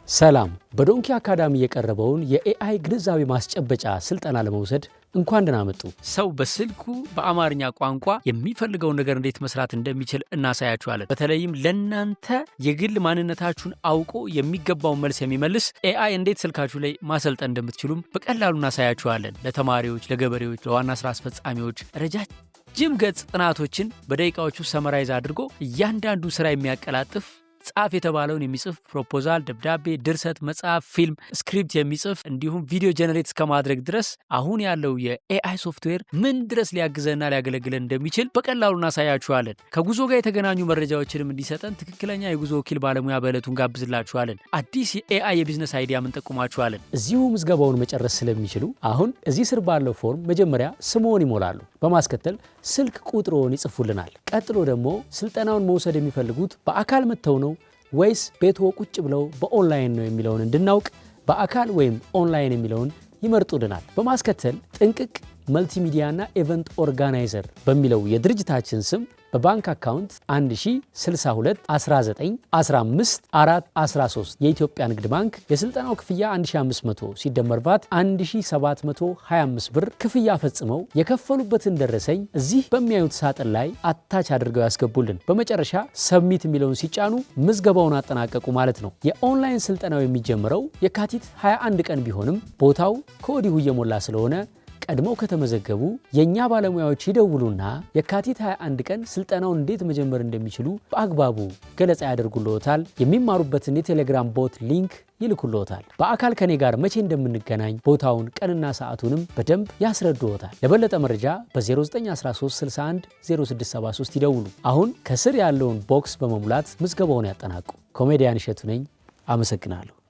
ሰላም፣ በዶንኪ አካዳሚ የቀረበውን የ AI ግንዛቤ ማስጨበጫ ስልጠና ለመውሰድ እንኳን ደህና መጡ። ሰው በስልኩ በአማርኛ ቋንቋ የሚፈልገውን ነገር እንዴት መስራት እንደሚችል እናሳያችኋለን። በተለይም ለእናንተ የግል ማንነታችሁን አውቆ የሚገባውን መልስ የሚመልስ AI እንዴት ስልካችሁ ላይ ማሰልጠን እንደምትችሉም በቀላሉ እናሳያችኋለን። ለተማሪዎች፣ ለገበሬዎች፣ ለዋና ስራ አስፈጻሚዎች ረጃጅም ገጽ ጥናቶችን በደቂቃዎቹ summarize አድርጎ እያንዳንዱ ስራ የሚያቀላጥፍ፣ ጻፍ የተባለውን የሚጽፍ፣ proposal፣ ደብዳቤ፣ ድርሰት፣ መጽሐፍ፣ ፊልም፣ script የሚጽፍ፣ እንዲሁም ቪዲዮ generate እስከማድረግ ድረስ አሁን ያለው የ AI software ምን ድረስ ሊያግዘንና ሊያገለግለን እንደሚችል በቀላሉ እናሳያችኋለን። ከጉዞ ጋር የተገናኙ መረጃዎችንም እንዲሰጠን ትክክለኛ የጉዞ ወኪል ባለሙያ በዕለቱ እንጋብዝላችኋለን። አዲስ የ AI የ business idea ም እንጠቁማችኋለን። እዚሁ ምዝገባውን መጨረስ ስለሚችሉ አሁን እዚህ ስር ባለው form መጀመሪያ ስምዎን ይሞላሉ። በማስከተል ስልክ ቁጥሮን ይጽፉልናል። ቀጥሎ ደግሞ ስልጠናውን መውሰድ የሚፈልጉት በአካል መጥተው ነው ወይስ ቤትዎ ቁጭ ብለው በኦንላይን ነው የሚለውን እንድናውቅ በአካል ወይም ኦንላይን የሚለውን ይመርጡልናል። በማስከተል ጥንቅቅ Multimedia ና Event Organizer በሚለው የድርጅታችን ስም በባንክ account 1062 19 15 4 13 የኢትዮጵያ ንግድ ባንክ፣ የስልጠናው ክፍያ 1500 ሲደመር ቫት 1725 ብር፣ ክፍያ ፈጽመው የከፈሉበትን ደረሰኝ እዚህ በሚያዩት ሳጥን ላይ attach አድርገው ያስገቡልን። በመጨረሻ submit የሚለውን ሲጫኑ ምዝገባውን አጠናቀቁ ማለት ነው። የኦንላይን ስልጠናው የሚጀምረው የካቲት 21 ቀን ቢሆንም ቦታው ከወዲሁ እየሞላ ስለሆነ ቀድመው ከተመዘገቡ የእኛ ባለሙያዎች ይደውሉና የካቲት 21 ቀን ስልጠናውን እንዴት መጀመር እንደሚችሉ በአግባቡ ገለጻ ያደርጉልዎታል። የሚማሩበትን የቴሌግራም bot link ይልኩልዎታል። በአካል ከኔ ጋር መቼ እንደምንገናኝ ቦታውን፣ ቀንና ሰዓቱንም በደንብ ያስረድዎታል። ለበለጠ መረጃ በ091361 0673 ይደውሉ። አሁን ከስር ያለውን box በመሙላት ምዝገባውን ያጠናቁ። ኮሜዲያን እሸቱ ነኝ። አመሰግናለሁ።